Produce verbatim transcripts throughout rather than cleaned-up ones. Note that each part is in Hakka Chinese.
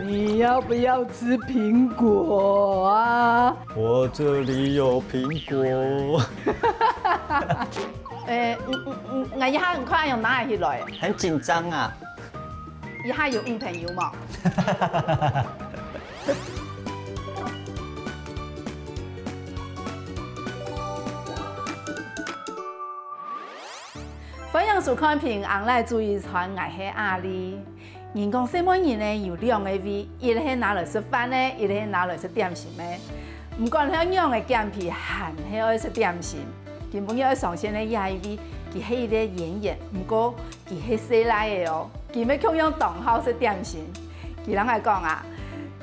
你要不要吃苹果啊？我这里有苹果。誒，嗯嗯嗯，𠊎一下很快用拿起來。很緊張啊。一下有女朋友無？歡迎收看《平安來煮一餐》，𠊎係阿麗。 人講細妹人呢有兩個胃，一個係拿來食飯个，一個係拿來食點心个。毋管係仰仔減肥，還係愛食點心。今晡日愛上線个這一位，佢係一個演員，毋過佢係細賴仔哦，佢乜共樣當好食點心。佢摎𠊎講啊，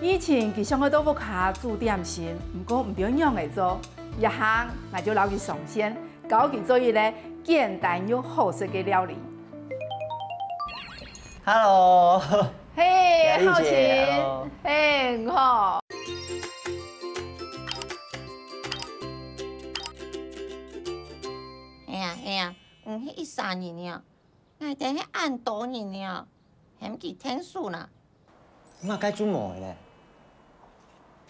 以前佢想愛到屋下煮點心，毋過毋知愛仰仔做。這下𠊎就摎佢上線， 教佢做一個簡單又好食个料理。Hello，嘿，雅麗姐，浩晴，hello。嘿，你好。哎呀，哎呀，你係一儕人呀？𠊎兜係恁多人呀，喊佢𢯭手啦。 麼个做無个咧？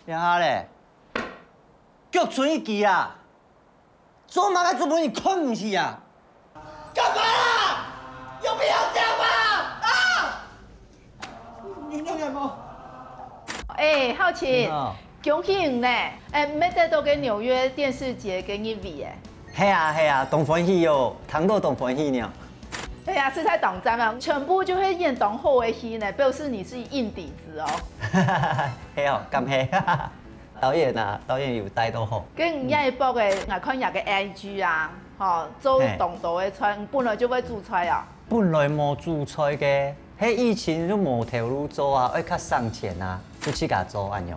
這下咧，腳伸一支啊！做麼个做分人看毋起啊？幹嘛啦？有必要這樣嗎？啊！你，你，你，你，哎，浩晴，你好。恭喜你呢！哎，你得到个紐約電視節个入圍哎。 係啊，係啊，當歡喜喲，聽到當歡喜呢。係啊，實在當讚啊，全部就係演當好个戲呢，表示你係硬底子哦。係哦，感謝。導演啊，導演有帶到好。該你這一駁个，𠊎看你个I G啊，吼，做當多个菜，你本來就會煮菜啊？本來無煮菜个，係以前就無頭路做啊，愛較省錢啊，就自家做恁樣。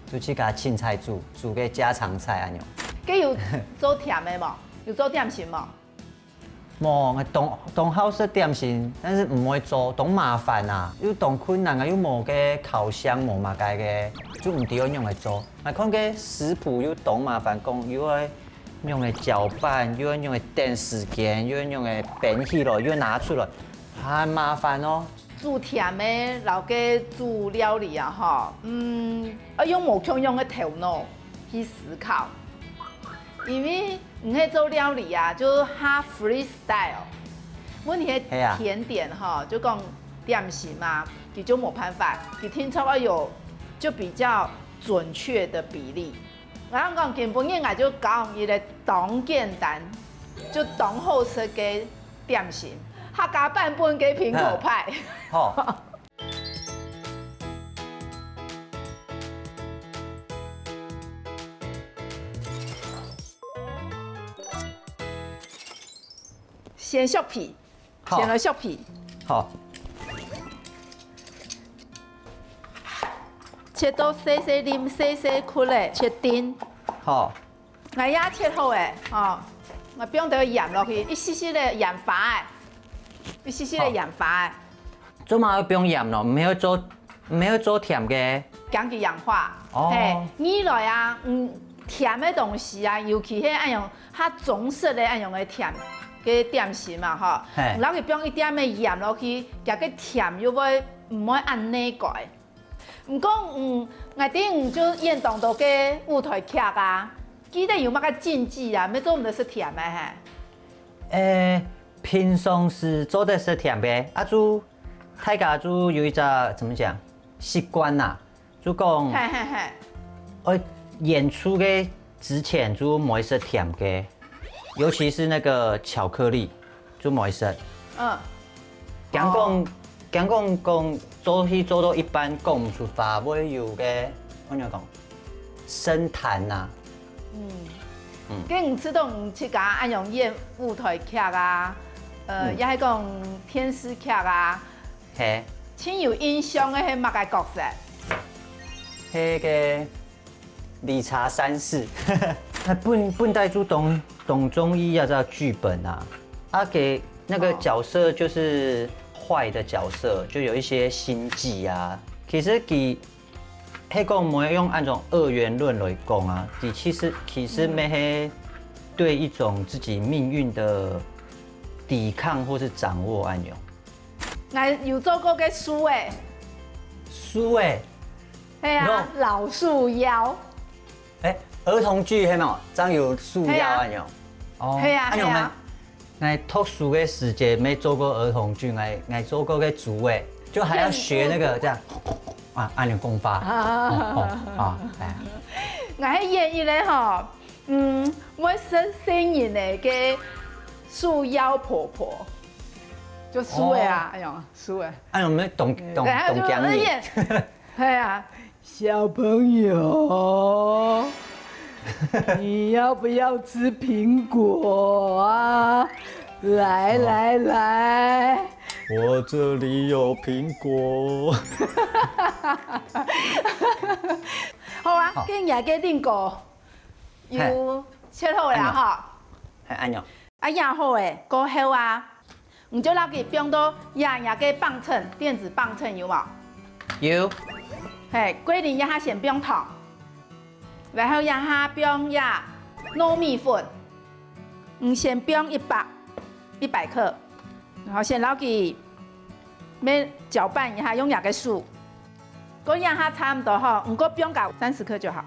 就自家清彩煮，煮个家常菜恁樣。該有做甜个無？有做點心無？無，𠊎當，當好食點心，但是毋會做，當麻煩啊，又當困難啊，又無个烤箱，無麼个个，就毋知愛仰仔做。𠊎看个食譜又當麻煩，講又愛仰仔攪拌，又愛仰仔等時間，又愛仰仔冰起來，又愛拿出來，很麻煩哦。 煮甜个，摎該煮料理啊，吼，嗯，愛用無共樣个頭腦去思考。因為你係做料理啊，就較freestyle。問題係，係啊。甜點吼，就講點心嘛，佢就無辦法，佢定著愛有就比較準確的比例。 𠊎講今晡日𠊎就教你一個當簡單，就當好食个點心，客家版本个蘋果派。嗯。好。先削皮。 好。先來削皮。好。切到細細粒、細細塊个，切丁。好。𠊎也切好个，吼，𠊎放兜鹽落去，一息息个鹽花仔，一息息个鹽花仔。好。做麼个愛放鹽呢？毋係愛做，毋係愛做甜个。驚佢氧化。哦。嘿，你來啊，嗯，甜个東西啊，尤其係恁樣 較中式个恁樣个甜个點心嘛吼，嘿。然後佢放一點个鹽落去，佢个甜又會毋會恁難過。毋過，嗯，𠊎知你就演當多个舞台劇啊，記得有麼个禁忌啊，乜做毋得食甜个嘿？誒，平常時做得食甜个，啊就大家就有一隻，怎麼講，習慣啦。 就講，嘿嘿嘿。呃，演出个之前就毋會食甜个，尤其是那個巧克力，就毋會食。嗯。驚講，哦。驚講，講做戲做到一半講毋出話，會有个，仰般講，生痰吶。嗯。嗯。該你試著你自家恁樣演舞台劇啊，呃，嗯。也係講電視劇啊， 嘿。盡有印象个係麼个角色？係个理查三世。本，本底就當，當中意這隻劇本啊，啊佢那個角色就是壞的角色，哦。就有一些心計啊。其實佢，係講毋會用恁樣二元論來講啊，佢其實，其實乜係對一種自己命運的抵抗或是掌握恁樣。 𠊎有做過个書誒，樹仔，係啊，老樹妖。欸，兒童劇係無？正有樹妖恁樣。哦，係啊，係啊。恁樣呢？𠊎讀書个時節沒做過兒童劇，𠊎，𠊎做過个豬仔，就還要學那個這樣，啊，恁樣講話。啊，哦，哦，啊，哎。𠊎係演一個吼，嗯，會生，生人个該樹妖婆婆，就樹仔啊，哦。哎喲，樹仔。哎喲，我們懂，懂，哎，懂講你。哎呀，小朋友，你要不要吃蘋果啊？來，來，來。我這裡有蘋果。好啊，好。今日个蘋果 有切好了哈。係，恁樣。啊，壓好了，過後啊，你就拿去放到壓壓个磅秤，電子磅秤有無？有。係，過來這下先放糖，然後這下放這糯米粉，你先放一百，一百克，然後先拿去 愛攪拌一下，用這個手。該這下差毋多吼，毋過放加三十克就好。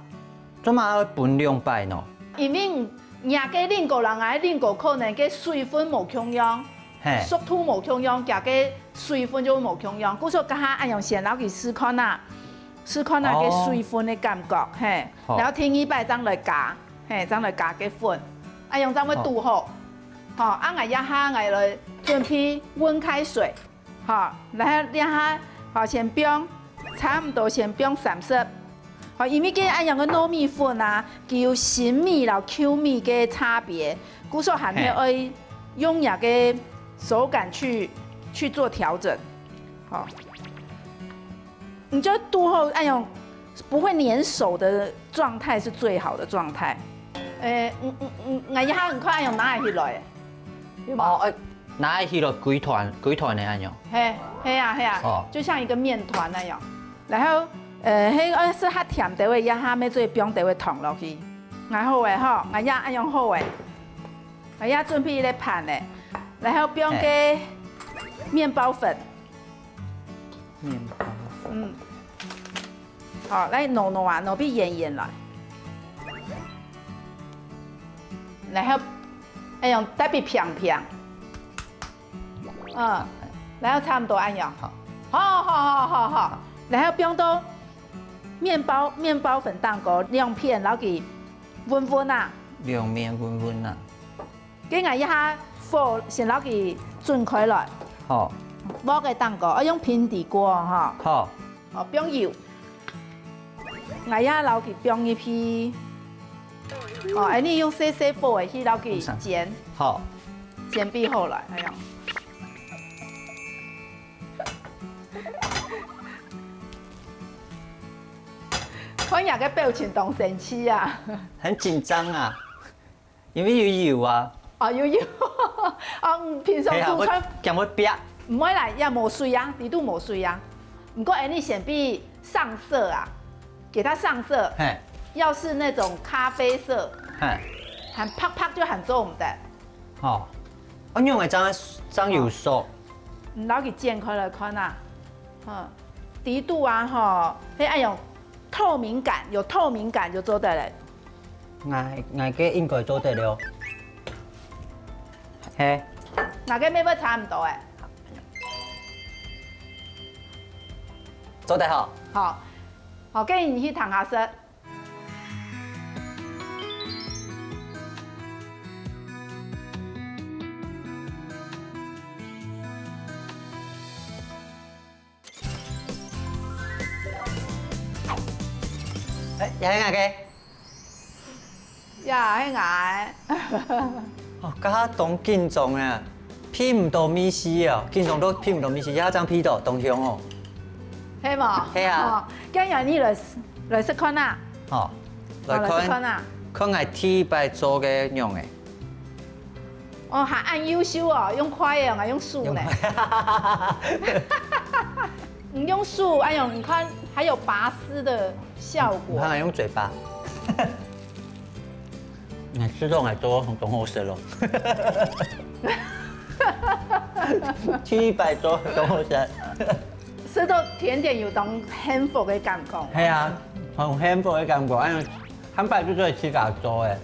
做麼个愛分兩擺呢？因為若个蘋果摎𠊎个蘋果可能个水分無共樣，係。熟度無共樣，厥个水分就無共樣。故所這下恁樣先摎佢試看啊，試看啊个水分个感覺，係。好。然後第二擺正來加，係，正來加个粉，恁樣正會堵好。好。好，啊，𠊎這下𠊎來準備溫開水。 好，然後這下，好，先放，差毋多先放三十。好，因為該恁樣个糯米粉啊，佢有新米摎舊米个差別，故所還係愛用若个手感去，去做調整。好。 你就堵好恁樣不會黏手的狀態是最好的狀態。欸，嗯，嗯，嗯，𠊎這下很快恁樣拿起來，有無？哦，欸，拿起來歸團，歸團个恁樣。係，係啊，係啊，哦。就像一個麵團那樣。然後，呃，該个係較甜个話，這下愛再放兜仔糖落去。𠊎好个吼，𠊎這恁樣好个，𠊎這準備一個盤个，然後放个係。麵包粉。 麵包粉。嗯。好，來挪挪啊，挪比圓圓來。然後，哎喲，特別平平。嗯，然後差毋多恁樣。好。好，好，好，好，好。然後放到麵包，麵包粉頂高兩片，然後佢溫溫啊。兩面溫溫啊。 該𠊎這下火先摎佢轉開來。好。鑊个頂高，愛用平底鍋哈。好。好，放油。𠊎這摎佢放入去。哦，恁樣用細細火个去摎佢煎。好。煎煸好來，哎呀。看若个表情當生趣啊。很緊張啊。 因為有油啊。哦，有油。哦，嗯，平常係啊，煮菜會，驚會煏。毋會啦，也無水啊，裡肚無水啊。毋過，恁樣先比上色啊，給它上色。係。要是那種咖啡色，係。還白白就還做毋得。哦，啊，用个正，正有熟。你摎佢剪開來看啊。嗯，裡肚啊，吼，係，哎喲， 透明感，有透明感就做得了。𠊎，𠊎个應該做得了。係。𠊎个乜會差毋多欸。做得好。好，好，該你去聽下食。 欸，也係𠊎个。也係𠊎。哦，這下當緊張啊，鼻毋到味緒哦，緊張到鼻毋到味緒，這下正鼻到，當香哦。係無？係啊。哦，今日你來，來食看啊。哦，來看，好，來食看啊。看𠊎第一擺做个樣仔。 哦，還恁優秀哦，用筷仔，𠊎用手呢。用筷。你用手，哎喲，你看還有拔絲的效果。你看，用嘴巴。你試著來做，當好食咯。第一擺做，當好食。食到甜點有當幸福个感覺。係啊，很幸福个感覺，哎呀，漢堡就做得自家做誒。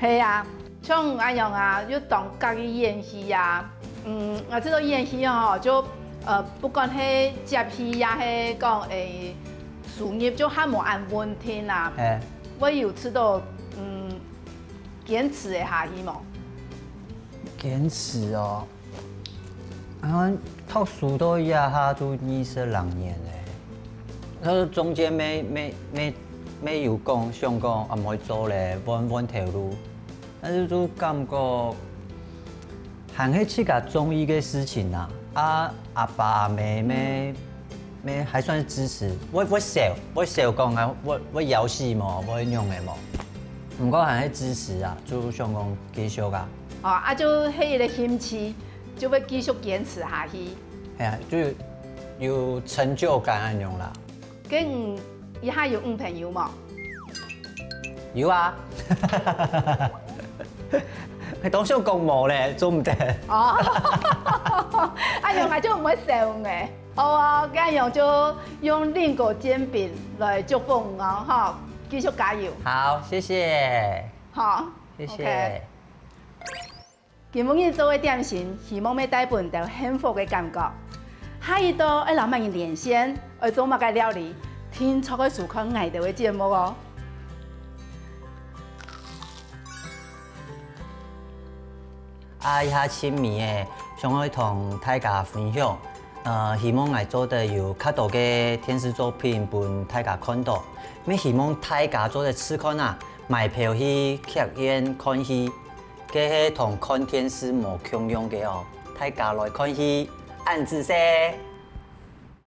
係啊，像恁樣啊，又當家己演戲啊，嗯，𠊎知道演戲吼，就呃，不管係接戲也係講誒，收入就還無恁穩定啊，係，會有試到嗯堅持會下去無？堅持哦。啊，讀書到這下都二十零年咧，佢中間沒沒沒沒有講想講啊，毋會做咧，換換頭路，但是就感覺還係自家中意个事情啊，啊阿爸阿姆咩咩還算支持，會會笑會笑講啊，會會枵死無，會仰仔無，毋過還係支持啊，就想講繼續啊。哦，啊就係一個興趣，就會繼續堅持下去。係啊，就有成就感恁樣啦。該你這下有女朋友無？有啊，當想講無咧，做毋得。哦，恁樣𠊎就毋會愁誒。好啊，恁樣就用另個煎餅來祝福你哦，吼，繼續加油。好，謝謝，好，謝謝。 OK。 今晡日做个點心，希望會帶分你兜幸福个感覺。下一道愛摎麼人連線，愛做麼个料理，定著愛收看𠊎兜个節目哦。啊，這下盡尾誒，想愛同大家分享，呃，希望𠊎做得有較多个電視作品分大家看到，也希望大家做得試看啊，買票去劇院看戲。 該係同看電視無共樣个哦，大家來看戲，恁仔細。